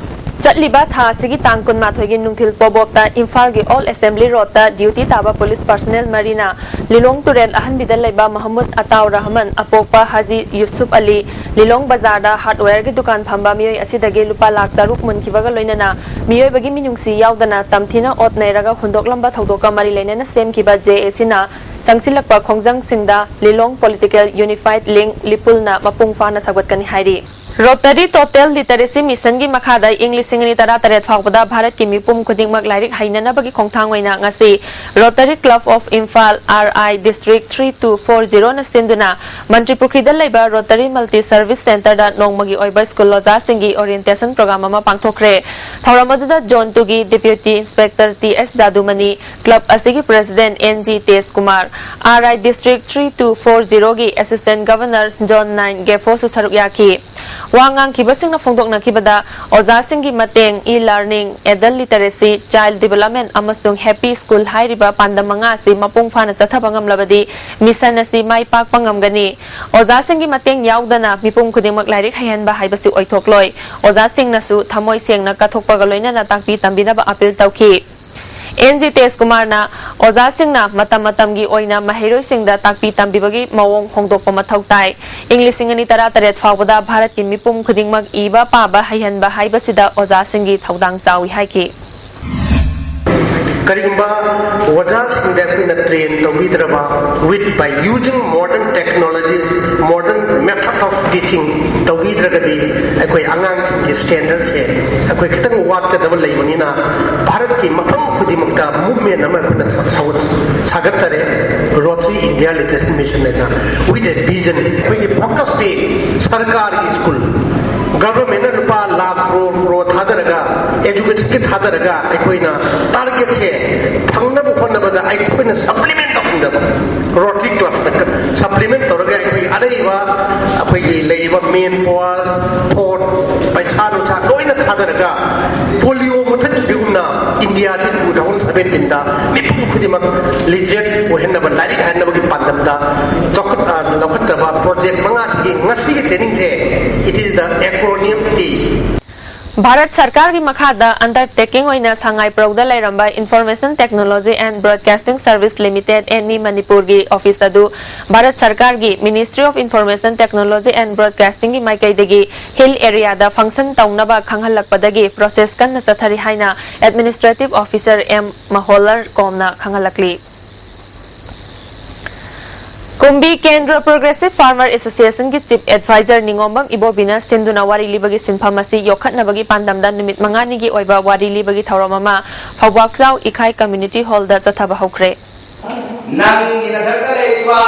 ꯆꯠꯂꯤꯕ ꯊꯥ ꯑꯁꯤꯒꯤ ꯇꯥꯡ ꯀꯨꯟꯃꯥꯊꯣꯏꯒꯤ ꯅꯨꯡꯊꯤꯜ ꯄꯣꯕꯣꯞꯇ ꯏꯝꯐꯥꯜꯒꯤ ꯑꯣꯜ ꯑꯦꯁꯦꯝꯕ꯭ꯂꯤ ꯔꯣꯗꯇ ꯗ꯭ꯌꯨꯇꯤ ꯇꯥꯕ ꯄꯨꯂꯤꯁ ꯄꯔꯁꯅꯦꯜ ꯃꯔꯤꯅ ꯂꯤꯂꯣꯡ ꯇꯨꯔꯦꯜ ꯑꯍꯟꯕꯤꯗ ꯂꯩꯕ ꯃꯍꯃꯨꯗ ꯑꯇꯥꯎ ꯔꯍꯃꯟ, ꯑꯄꯣꯛꯄ ꯍꯥꯖꯤ ꯌꯨꯁꯨꯞ ꯑꯂꯤ, ꯂꯤꯂꯣꯡ ꯕꯖꯥꯔꯗ ꯍꯥꯔꯗꯋꯦꯌꯔꯒꯤ ꯗꯨꯀꯥꯟ ꯐꯝꯕ ꯃꯤꯑꯣꯏ ꯑꯁꯤꯗꯒꯤ ꯂꯨꯄꯥ ꯂꯥꯈ ꯇꯔꯨꯛ ꯃꯨꯟꯈꯤꯕꯒ ꯂꯣꯏꯅꯅ ꯃꯤꯑꯣꯏꯕꯒꯤ ꯃꯤꯅꯨꯡꯁꯤ ꯌꯥꯎꯗꯅ ꯇꯝꯊꯤꯅ ꯑꯣꯠ ꯅꯩꯔꯒ ꯍꯨꯟꯗꯣꯛꯂꯝꯕ ꯊꯧꯗꯣꯛꯀ ꯃꯔꯤ ꯂꯩꯅꯅ ꯁꯦꯝꯈꯤꯕ ꯖꯦ ꯑꯦ ꯁꯤꯅ ꯆꯪꯁꯤꯜꯂꯛꯄ ꯈꯣꯡꯖꯪꯁꯤꯡꯗ ꯂꯤꯂꯣꯡ ꯄꯣꯂꯤꯇꯤꯀꯦꯜ ꯌꯨꯅꯤꯐꯥꯏꯗ ꯂꯤꯡ, ꯂꯤꯄꯨꯜꯅ ꯃꯄꯨꯡ ꯐꯥꯅ ꯁꯧꯒꯠꯀꯅꯤ ꯍꯥꯏꯔꯤ꯫ ꯔꯣꯇꯔꯤ ꯇꯣꯇꯦꯜ ꯂꯤꯇꯔꯦꯁꯤ ꯃꯤꯁꯟꯒꯤ ꯃꯈꯥꯗ ꯏꯪ ꯂꯤꯁꯤꯡ ꯑꯅꯤ ꯇꯔꯥꯇꯔꯦꯠ ꯐꯥꯎꯕꯗ ꯚꯥꯔꯠꯀꯤ ꯃꯤꯄꯨꯝ ꯈꯨꯗꯤꯡꯃꯛ ꯂꯥꯏꯔꯤꯛ ꯍꯩꯅꯅꯕꯒꯤ ꯈꯣꯡꯊꯥꯡ ꯑꯣꯏꯅ ꯉꯁꯤ Rotary Club of Imphal, R I, district three two four ꯖꯤꯔꯣꯅ ꯁꯤꯟꯗꯨꯅ ꯃꯟꯇ꯭ꯔꯤ ꯄꯨꯈ꯭ꯔꯤꯗ ꯂꯩꯕ ꯔꯣꯇꯔꯤ ꯃꯜꯇꯤ ꯁꯔꯚꯤꯁ ꯁꯦꯟꯇꯔꯗ ꯅꯣꯡꯃꯒꯤ ꯑꯣꯏꯕ ꯁ꯭ꯀꯨꯜ ꯑꯣꯖꯥꯁꯤꯡꯒꯤ ꯑꯣꯔꯤꯌꯦꯟꯇꯦꯁꯟ ꯄ꯭ꯔꯣꯒ꯭ꯔꯥꯝ ꯑꯃ ꯄꯥꯡꯊꯣꯛꯈ꯭ꯔꯦ꯫ ꯊꯧꯔꯝ ꯑꯗꯨꯗ ꯖꯣꯟ ꯇꯨꯒꯤ deputy inspector T S Dadumani, club ꯑꯁꯤꯒꯤ president N G Tej Kumar, R I district three two four ꯖꯤꯔꯣꯒꯤ ꯑꯦꯁꯤꯁꯇꯦꯟꯠ ꯒꯚꯔꯅꯔ ꯖꯣꯟ ꯅꯥꯏꯟ ꯒꯦꯐꯣꯁꯨ ꯁꯔꯨꯛ ꯌꯥꯈꯤ꯫ ꯋꯥ ꯉꯥꯡꯈꯤꯕꯁꯤꯡꯅ ꯐꯣꯡꯗꯣꯛꯅꯈꯤꯕꯗ, ꯑꯣꯖꯥꯁꯤꯡꯒꯤ ꯃꯇꯦꯡ, e learning, adult literacy, child development ꯑꯃꯁꯨꯡ ꯍꯦꯄꯤ ꯁ꯭ꯀꯨꯜ ꯍꯥꯏꯔꯤꯕ ꯄꯥꯟꯗꯝ ꯃꯉꯥ ꯑꯁꯤ ꯃꯄꯨꯡ ꯐꯥꯅ ꯆꯠꯊꯕ ꯉꯝꯂꯕꯗꯤ ꯃꯤꯁꯟ ꯑꯁꯤ ꯃꯥꯏ ꯄꯥꯛꯄ ꯉꯝꯒꯅꯤ꯫ ꯑꯣꯖꯥꯁꯤꯡꯒꯤ ꯃꯇꯦꯡ ꯌꯥꯎꯗꯅ ꯃꯤꯄꯨꯝ ꯈꯨꯗꯤꯡꯃꯛ ꯂꯥꯏꯔꯤꯛ ꯍꯩꯍꯟꯕ ꯍꯥꯏꯕꯁꯤ ꯑꯣꯏꯊꯣꯛꯂꯣꯏ꯫ ꯑꯣꯖꯥꯁꯤꯡꯅꯁꯨ ꯊꯃꯣꯏ ꯁꯦꯡꯅ ꯀꯠꯊꯣꯛꯄꯒ ꯂꯣꯏꯅꯅ ꯇꯥꯛꯄꯤ ꯇꯝꯕꯤꯅꯕ ꯑꯄꯤꯜ ꯇꯧꯈꯤ꯫ ꯑꯦꯟ ꯖꯤ ꯇꯦꯖ ꯀꯨꯃꯥꯔꯅ ꯑꯣꯖꯥꯁꯤꯡꯅ ꯃꯇꯝ ꯃꯇꯝꯒꯤ ꯑꯣꯏꯅ ꯃꯍꯩꯔꯣꯏꯁꯤꯡꯗ ꯇꯥꯛꯄꯤ ꯇꯝꯕꯤꯕꯒꯤ ꯃꯑꯣꯡ ꯍꯣꯡꯗꯣꯛꯄ ꯃꯊꯧ ꯇꯥꯏ꯫ ꯏꯪ ꯂꯤꯁꯤꯡ ꯑꯅꯤ ꯇꯔꯥꯇꯔꯦꯠ ꯐꯥꯎꯕꯗ ꯚꯥꯔꯠꯀꯤ ꯃꯤꯄꯨꯝ ꯈꯨꯗꯤꯡꯃꯛ ꯏꯕ ꯄꯥꯕ ꯍꯩꯍꯟꯕ ꯍꯥꯏꯕꯁꯤꯗ ꯑꯣꯖꯥꯁꯤꯡꯒꯤ ꯊꯧꯗꯥꯡ ꯆꯥꯎꯏ ꯍꯥꯏꯈꯤ꯫ ꯀꯔꯤꯒꯨꯝꯕ ꯑꯣꯖꯥꯁꯤꯡꯗ ꯑꯩꯈꯣꯏꯅ ꯇ꯭ꯔꯦꯟ ꯇꯧꯕꯤꯗ꯭ꯔꯕ, with by using modern technologies, modern method of teaching ꯇꯧꯕꯤꯗ꯭ꯔꯒꯗꯤ ꯑꯩꯈꯣꯏ ꯑꯉꯥꯡꯁꯤꯡꯒꯤ ꯁ꯭ꯇꯦꯟꯗꯔꯠꯁꯦ ꯑꯩꯈꯣꯏ ꯈꯤꯇꯪ ꯋꯥꯠꯀꯗꯕ ꯂꯩꯕꯅꯤꯅ, ꯚꯥꯔꯠꯀꯤ ꯃꯐꯝ ꯈꯨꯗꯤꯡꯃꯛꯇ ꯃꯨꯞꯃꯦꯟ ꯑꯃ ꯑꯩꯈꯣꯏꯅ ꯁꯥꯒꯠꯆꯔꯦ꯫ ꯔꯣꯇꯔꯤ ꯏꯟꯗꯤꯌꯥ ꯂꯤꯇꯔꯦꯁꯤ ꯃꯤꯁꯟ ꯍꯥꯏꯅ, with a vision, ꯑꯩꯈꯣꯏꯒꯤ ꯐꯣꯀꯁꯇꯤ ꯁꯔꯀꯥꯔꯒꯤ ꯁ꯭ꯀꯨꯜ, ꯒꯚꯔꯟꯃꯦꯟꯠꯅ ꯂꯨꯄꯥ ꯂꯥꯈ ꯀ꯭ꯔꯣꯔ ꯀ꯭ꯔꯣꯔ ꯊꯥꯗꯔꯒ, ꯑꯦꯖꯨꯀꯦꯁꯟꯒꯤ ꯊꯥꯗꯔꯒ ꯑꯩꯈꯣꯏꯅ ꯇꯥꯔꯒꯦꯠꯁꯦ ꯐꯪꯅꯕ ꯍꯣꯠꯅꯕꯗ ꯑꯩꯈꯣꯏꯅ ꯁꯄ꯭ꯂꯤꯃꯦꯟꯠ ꯇꯧꯍꯟꯗꯕ, ꯔꯣꯇꯔꯤ ꯀ꯭ꯂꯕꯇ ꯁꯄ꯭ꯂꯤꯃꯦꯟꯠ ꯇꯧꯔꯒ ꯑꯩꯈꯣꯏ ꯑꯔꯩꯕ ꯑꯩꯈꯣꯏꯒꯤ ꯂꯩꯔꯤꯕ ꯃꯦꯟ ꯄꯥꯋꯔ, ꯊꯣꯠ, ꯄꯩꯁꯥ ꯅꯨꯡꯁꯥ ꯂꯣꯏꯅ ꯊꯥꯗꯔꯒ ꯄꯣꯂꯤꯑꯣ ꯃꯨꯊꯠꯈꯤꯕꯒꯨꯝꯅ ꯏꯟꯗꯤꯌꯥꯁꯤ ꯇꯨ ꯊꯥꯎꯖꯟ ꯁꯚꯦꯟꯇꯤꯟꯗ ꯃꯤꯄꯨꯝ ꯈꯨꯗꯤꯡꯃꯛ ꯂꯤꯇꯔꯦꯠ ꯑꯣꯏꯍꯟꯅꯕ, ꯂꯥꯏꯔꯤꯛ ꯍꯩꯍꯟꯅꯕꯒꯤ ꯄꯥꯟꯗꯝꯗ ꯆꯥꯎꯈꯠ-, ꯑ, ꯂꯧꯈꯠꯆꯕ ꯄ꯭ꯔꯣꯖꯦꯛ ꯃꯉꯥꯁꯤꯒꯤ ꯉꯁꯤꯒꯤ ꯇ꯭ꯔꯦꯅꯤꯡꯁꯦ, it is the acronym T꯫ Bharat ꯁꯔꯀꯥꯔꯒꯤ ꯃꯈꯥꯗ ꯑꯟꯗꯔꯇꯦꯀꯤꯡ ꯑꯣꯏꯅ ꯁꯉꯥꯏ ꯄ꯭ꯔꯧꯗ ꯂꯩꯔꯝꯕ Information Technology and Broadcasting Service Limited N E ꯃꯅꯤꯄꯨꯔꯒꯤ ꯑꯣꯐꯤꯁ ꯑꯗꯨ ꯚꯥꯔꯠ ꯁꯔꯀꯥꯔꯒꯤ Ministry of Information Technology and Broadcastingꯒꯤ ꯃꯥꯏꯀꯩꯗꯒꯤ ꯍꯤꯜ ꯑꯦꯔꯤꯌꯥꯗ ꯐꯪꯁꯟ ꯇꯧꯅꯕ ꯈꯪꯍꯜꯂꯛꯄꯗꯒꯤ ꯄ꯭ꯔꯣꯁꯦꯁ ꯀꯟꯅ ꯆꯠꯊꯔꯤ ꯍꯥꯏꯅ ꯑꯦꯗꯃꯤꯅꯤꯁꯇ꯭ꯔꯦꯇꯤꯚ ꯑꯣꯐꯤꯁꯔ ꯑꯦꯝ ꯃꯍꯣꯂꯔ ꯀꯣꯝꯅ ꯈꯪꯍꯜꯂꯛꯂꯤ꯫ ꯀꯨꯝꯕꯤ ꯀꯦꯟꯗ꯭ꯔ ꯄ꯭ꯔꯣꯒ꯭ꯔꯦꯁꯤꯚ ꯐꯥꯔꯃꯔ ꯑꯦꯁꯣꯁꯤꯌꯦꯁꯟꯒꯤ ꯆꯤꯐ ꯑꯦꯗꯚꯥꯏꯖꯔ ꯅꯤꯉꯣꯝꯕꯝ ꯏꯕꯣꯕꯤꯅ ꯁꯤꯟꯗꯨꯅ ꯋꯥꯔꯤ ꯂꯤꯕꯒꯤ ꯁꯤꯟꯐꯝ ꯑꯁꯤ ꯌꯣꯛꯈꯠꯅꯕꯒꯤ ꯄꯥꯟꯗꯝꯗ ꯅꯨꯃꯤꯠ ꯃꯉꯥꯅꯤꯒꯤ ꯑꯣꯏꯕ ꯋꯥꯔꯤ ꯂꯤꯕꯒꯤ ꯊꯧꯔꯝ ꯑꯃ ꯐꯧꯕꯥꯛꯆꯥꯎ ꯏꯈꯥꯏ ꯀꯝꯃ꯭ꯌꯨꯅꯤꯇꯤ ꯍꯣꯜꯗ ꯆꯠꯊꯕ ꯍꯧꯈ꯭ꯔꯦ꯫ ꯅꯪꯒꯤ ꯅꯊꯛꯇ ꯂꯩꯔꯤꯕ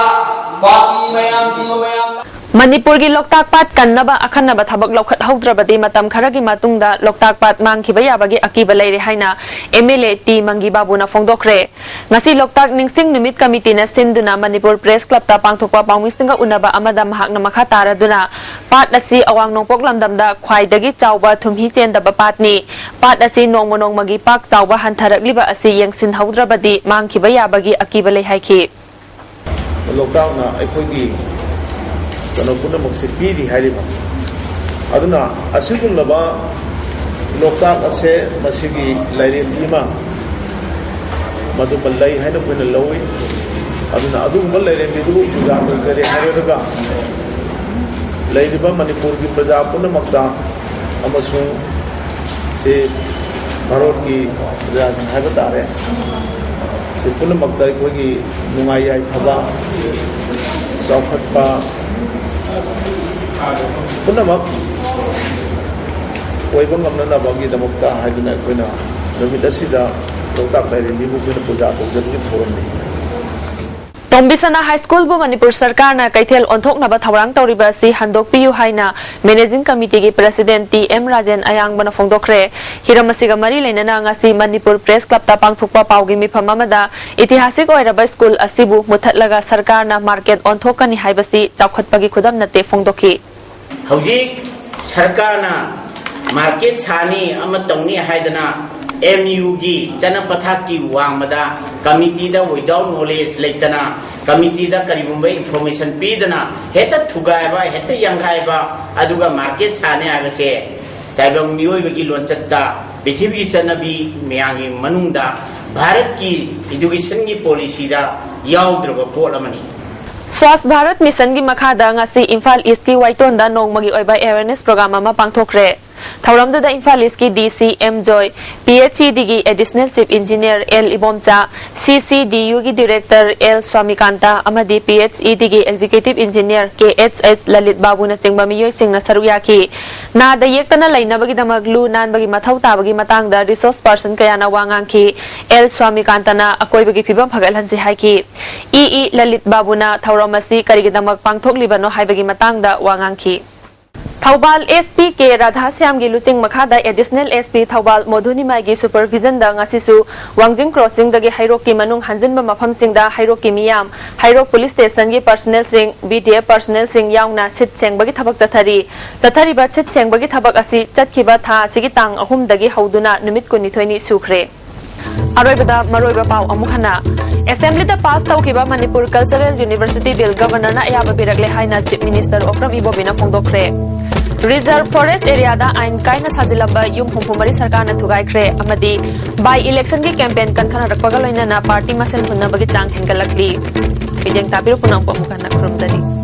ꯄꯥꯄꯤ ꯃꯌꯥꯝ, ꯊꯤꯕ ꯃꯌꯥꯝ꯫ ꯃꯅꯤꯄꯨꯔꯒꯤ ꯂꯣꯛꯇꯥꯛ ꯄꯥꯠ ꯀꯟꯅꯕ ꯑꯈꯟꯅꯕ ꯊꯕꯛ ꯂꯧꯈꯠꯍꯧꯗ꯭ꯔꯕꯗꯤ ꯃꯇꯝ ꯈꯔꯒꯤ ꯃꯇꯨꯡꯗ ꯂꯣꯛꯇꯥꯛ ꯄꯥꯠ ꯃꯥꯡꯈꯤꯕ ꯌꯥꯕꯒꯤ ꯑꯀꯤꯕ ꯂꯩꯔꯦ ꯍꯥꯏꯅ ꯑꯦꯝ ꯑꯦꯜ ꯑꯦ ꯇꯤ ꯃꯪꯒꯤ ꯕꯥꯕꯨꯅ ꯐꯣꯡꯗꯣꯛꯈ꯭ꯔꯦ꯫ ꯉꯁꯤ ꯂꯣꯛꯇꯥꯛ ꯅꯤꯡꯁꯤꯡ ꯅꯨꯃꯤꯠ ꯀꯃꯤꯇꯤꯅ ꯁꯤꯟꯗꯨꯅ ꯃꯅꯤꯄꯨꯔ ꯄ꯭ꯔꯦꯁ ꯀ꯭ꯂꯕꯇ ꯄꯥꯡꯊꯣꯛꯄ ꯄꯥꯎꯃꯤꯁꯤꯡꯒ ꯎꯅꯕ ꯑꯃꯗ ꯃꯍꯥꯛꯅ ꯃꯈꯥ ꯇꯥꯔꯗꯨꯅ ꯄꯥꯠ ꯑꯁꯤ ꯑꯋꯥꯡ ꯅꯣꯡꯄꯣꯛ ꯂꯝꯗꯝꯗ ꯈ꯭ꯋꯥꯏꯗꯒꯤ ꯆꯥꯎꯕ ꯊꯨꯝꯍꯤ ꯆꯦꯟꯗꯕ ꯄꯥꯠꯅꯤ꯫ ꯄꯥꯠ ꯑꯁꯤ ꯅꯣꯡꯃ ꯅꯣꯡꯃꯒꯤ ꯄꯥꯛ ꯆꯥꯎꯕ ꯍꯟꯊꯔꯛꯂꯤꯕ ꯑꯁꯤ ꯌꯦꯡꯁꯤꯟꯍꯧꯗ꯭ꯔꯕꯗꯤ ꯃꯥꯡꯈꯤꯕ ꯌꯥꯕꯒꯤ ꯑꯀꯤꯕ ꯂꯩ ꯍꯥꯏꯈꯤ꯫ ꯂꯣꯛꯇꯥꯛꯅ ꯑꯩꯈꯣꯏꯒꯤ ꯀꯩꯅꯣ ꯄꯨꯝꯅꯃꯛꯁꯦ ꯄꯤꯔꯤ ꯍꯥꯏꯔꯤꯕ꯫ ꯑꯗꯨꯅ ꯑꯁꯤꯒꯨꯝꯂꯕ ꯂꯣꯛꯇꯥꯛ ꯑꯁꯦ ꯃꯁꯤꯒꯤ ꯂꯥꯏꯔꯦꯝꯕꯤ ꯑꯃ ꯃꯗꯨꯃ ꯂꯩ ꯍꯥꯏꯅ ꯑꯩꯈꯣꯏꯅ ꯂꯧꯏ꯫ ꯑꯗꯨꯅ ꯑꯗꯨꯒꯨꯝꯕ ꯂꯥꯏꯔꯦꯝꯕꯤꯗꯨꯕꯨ ꯄꯨꯖꯥ ꯇꯧꯖꯔꯦ ꯍꯥꯏꯔꯒ ꯂꯩꯔꯤꯕ ꯃꯅꯤꯄꯨꯔꯒꯤ ꯄ꯭ꯔꯖꯥ ꯄꯨꯝꯅꯃꯛꯇ ꯑꯃꯁꯨꯡ ꯁꯤ ꯚꯥꯔꯠꯀꯤ ꯄ꯭ꯔꯖꯥꯁꯤꯡ ꯍꯥꯏꯕ ꯇꯥꯔꯦ, ꯁꯤ ꯄꯨꯝꯅꯃꯛꯇ ꯑꯩꯈꯣꯏꯒꯤ ꯅꯨꯡꯉꯥꯏ ꯌꯥꯏꯐꯕ, ꯆꯥꯎꯈꯠꯄ ꯄꯨꯝꯅꯃꯛ ꯑꯣꯏꯕ ꯉꯝꯅꯅꯕꯒꯤꯗꯃꯛꯇ ꯍꯥꯏꯗꯨꯅ ꯑꯩꯈꯣꯏꯅ ꯅꯨꯃꯤꯠ ꯑꯁꯤꯗ ꯂꯣꯛꯇꯥꯛ ꯂꯥꯏꯔꯦꯝꯕꯤꯕꯨ ꯑꯩꯈꯣꯏꯅ ꯄꯨꯖꯥ ꯇꯧꯖꯕꯒꯤ ꯊꯧꯔꯝꯅꯤ꯫ ꯇꯣꯝꯕꯤꯁꯅꯥ ꯍꯥꯏ ꯁ꯭ꯀꯨꯜꯕꯨ ꯃꯅꯤꯄꯨꯔ ꯁꯔꯀꯥꯔꯅ ꯀꯩꯊꯦꯜ ꯑꯣꯟꯊꯣꯛꯅꯕ ꯊꯧꯔꯥꯡ ꯇꯧꯔꯤꯕ ꯑꯁꯤ ꯍꯟꯗꯣꯛꯄꯤꯌꯨ ꯍꯥꯏꯅ ꯃꯦꯅꯦꯖꯤꯡ ꯀꯃꯤꯇꯤꯒꯤ ꯄ꯭ꯔꯦꯁꯤꯗꯦꯟꯠ ꯇꯤ ꯑꯦꯝ ꯔꯥꯖꯦꯟ ꯑꯌꯥꯡꯕꯅ ꯐꯣꯡꯗꯣꯛꯈ꯭ꯔꯦ꯫ ꯍꯤꯔꯝ ꯑꯁꯤꯒ ꯃꯔꯤ ꯂꯩꯅꯅ ꯉꯁꯤ ꯃꯅꯤꯄꯨꯔ ꯄ꯭ꯔꯦꯁ ꯀ꯭ꯂꯕꯇ ꯄꯥꯡꯊꯣꯛꯄ ꯄꯥꯎꯒꯤ ꯃꯤꯐꯝ ꯑꯃꯗ ꯏꯇꯤꯍꯥꯁꯤꯛ ꯑꯣꯏꯔꯕ ꯁ꯭ꯀꯨꯜ ꯑꯁꯤꯕꯨ ꯃꯨꯠꯊꯠꯂꯒ ꯁꯔꯀꯥꯔꯅ ꯃꯥꯔꯀꯦꯠ ꯑꯣꯟꯊꯣꯛꯀꯅꯤ ꯍꯥꯏꯕꯁꯤ ꯆꯥꯎꯈꯠꯄꯒꯤ ꯈꯨꯗꯝ ꯅꯠꯇꯦ ꯐꯣꯡꯗꯣꯛꯈꯤ꯫ ꯍꯧꯖꯤꯛ ꯁꯔꯀꯥꯔꯅ ꯃꯥꯔꯀꯦꯠ ꯁꯥꯅꯤ ꯑꯃ ꯇꯧꯅꯤ ꯍꯥꯏꯗꯅ ꯑꯦꯝ ꯌꯨꯒꯤ ꯆꯠꯅ ꯄꯊꯥꯞꯀꯤ ꯋꯥꯡꯃꯗ ꯀꯃꯤꯇꯤꯗ without knowledge ꯂꯩꯇꯅ, ꯀꯃꯤꯇꯤꯗ ꯀꯔꯤꯒꯨꯝꯕ information ꯄꯤꯗꯅ ꯍꯦꯛꯇ ꯊꯨꯒꯥꯏꯕ, ꯍꯦꯛꯇ ꯌꯥꯡꯈꯥꯏꯕ, ꯑꯗꯨꯒ ꯃꯥꯔꯀꯦꯠ ꯁꯥꯅꯤ ꯍꯥꯏꯕꯁꯦ ꯇꯥꯏꯕꯪ ꯃꯤꯑꯣꯏꯕꯒꯤ ꯂꯣꯟꯆꯠꯇ, ꯄ꯭ꯔꯤꯊꯤꯕꯤꯒꯤ ꯆꯠꯅꯕꯤ ꯃꯌꯥꯝꯒꯤ ꯃꯅꯨꯡꯗ ꯚꯥꯔꯠꯀꯤ educationꯒꯤ policyꯗ ꯌꯥꯎꯗ꯭ꯔꯕ ꯄꯣꯠ ꯑꯃꯅꯤ꯫ ꯁ꯭ꯋꯥꯁ ꯚꯥꯔꯠ ꯃꯤꯁꯟꯒꯤ ꯃꯈꯥꯗ ꯉꯁꯤ ꯏꯝꯐꯥꯜ ꯏꯁꯀꯤ ꯋꯥꯏꯇꯣꯟꯗ ꯅꯣꯡꯃꯒꯤ ꯑꯣꯏꯕ awareness program ꯑꯃ ꯄꯥꯡꯊꯣꯛꯈ꯭ꯔꯦ꯫ ꯊꯧꯔꯝꯗꯨꯗ ꯏꯝꯐꯥꯜ ꯏꯁꯀꯤ ꯗꯤ ꯁꯤ ꯑꯦꯝ ꯖꯣꯏ, P H E ꯗꯤꯒꯤ additional chief engineer L Ibomcha, ꯁꯤ ꯁꯤ ꯗꯤ ꯌꯨꯒꯤ director ꯑꯦꯜ ꯁ꯭ꯋꯥꯃꯤꯀꯥꯟꯇ ꯑꯃꯗꯤ P H E ꯗꯤꯒꯤ executive engineer ꯀꯦ ꯑꯩꯆ ꯑꯦꯁ ꯂꯂꯤꯠ ꯕꯥꯕꯨꯅꯆꯤꯡꯕ ꯃꯤꯑꯣꯏꯁꯤꯡꯅ ꯁꯔꯨꯛ ꯌꯥꯈꯤ꯫ ꯅꯥꯗ ꯌꯦꯛꯇꯅ ꯂꯩꯅꯕꯒꯤꯗꯃꯛ ꯂꯨ ꯅꯥꯟꯕꯒꯤ ꯃꯊꯧ ꯇꯥꯕꯒꯤ ꯃꯇꯥꯡꯗ resource person ꯀꯌꯥꯅ ꯋꯥ ꯉꯥꯡꯈꯤ꯫ ꯑꯦꯜ ꯁ꯭ꯋꯥꯃꯤꯀꯥꯟꯇꯅ ꯑꯀꯣꯏꯕꯒꯤ ꯐꯤꯕꯝ ꯐꯒꯠꯍꯟꯁꯤ ꯍꯥꯏꯈꯤ꯫ ꯏ ꯏ ꯂꯂꯤꯠ ꯕꯥꯕꯨꯅ ꯊꯧꯔꯝ ꯑꯁꯤ ꯀꯔꯤꯒꯤꯗꯃꯛ ꯄꯥꯡꯊꯣꯛꯂꯤꯕꯅꯣ ꯍꯥꯏꯕꯒꯤ ꯃꯇꯥꯡꯗ ꯋꯥ ꯉꯥꯡꯈꯤ꯫ ꯊꯧꯕꯥꯜ ꯑꯦꯁ ꯄꯤ ꯀꯦ ꯔꯥꯙꯥꯁ꯭ꯌꯥꯝꯒꯤ ꯂꯨꯆꯤꯡ ꯃꯈꯥꯗ additional S P ꯊꯧꯕꯥꯜ ꯃꯣꯙꯨꯅꯤꯃꯥꯏꯒꯤ supervisionꯗ ꯉꯁꯤꯁꯨ ꯋꯥꯡꯖꯤꯡ crossingꯗꯒꯤ ꯍꯩꯔꯣꯛꯀꯤ ꯃꯅꯨꯡ ꯍꯟꯖꯤꯟꯕ ꯃꯐꯝꯁꯤꯡꯗ ꯍꯩꯔꯣꯛꯀꯤ ꯃꯤꯌꯥꯝ, ꯍꯩꯔꯣꯛ police stationꯒꯤ personnelꯁꯤꯡ, B D F personnelꯁꯤꯡ ꯌꯥꯎꯅ ꯁꯤꯠ ꯁꯦꯡꯕꯒꯤ ꯊꯕꯛ ꯆꯠꯊꯔꯤ꯫ ꯆꯠꯊꯔꯤꯕ ꯁꯤꯠ ꯁꯦꯡꯕꯒꯤ ꯊꯕꯛ ꯑꯁꯤ ꯆꯠꯈꯤꯕ ꯊꯥ ꯑꯁꯤꯒꯤ ꯇꯥꯡ ꯑꯍꯨꯝꯗꯒꯤ ꯍꯧꯗꯨꯅ ꯅꯨꯃꯤꯠ ꯀꯨꯟꯅꯤꯊꯣꯏꯅꯤ ꯁꯨꯈ꯭ꯔꯦ꯫ ꯑꯔꯣꯏꯕꯗ ꯃꯔꯨꯑꯣꯏꯕ ꯄꯥꯎ ꯑꯃꯨꯛ ꯍꯟꯅ꯫ Assemblyꯗ pass ꯇꯧꯈꯤꯕ Manipur Cultural University Bill Governorꯅ ꯑꯌꯥꯕ ꯄꯤꯔꯛꯂꯦ ꯍꯥꯏꯅ Chief Minister Okram Ibobiꯅ ꯐꯣꯡꯗꯣꯛꯈ꯭ꯔꯦ꯫ Reserve Forest areaꯗ ꯑꯥꯏꯟ ꯀꯥꯏꯅ ꯁꯥꯖꯤꯜꯂꯝꯕ ꯌꯨꯝ ꯍꯨꯝꯐꯨ ꯃꯔꯤ ꯁꯔꯀꯥꯔꯅ ꯊꯨꯒꯥꯏꯈ꯭ꯔꯦ ꯑꯃꯗꯤ by electionꯒꯤ campaign ꯀꯟꯈꯠꯅꯔꯛꯄꯒ ꯂꯣꯏꯅꯅ party ꯃꯁꯦꯟ ꯍꯨꯟꯅꯕꯒꯤ ꯆꯥꯡ ꯍꯦꯟꯒꯠꯂꯛꯂꯤ꯫ ꯃꯤꯠꯌꯦꯡ ꯇꯥꯕꯤꯔꯨ ꯄꯨꯝꯅꯃꯛꯄꯨ ꯑꯃꯨꯛ ꯍꯟꯅ ꯈꯨꯔꯨꯝꯖꯔꯤ꯫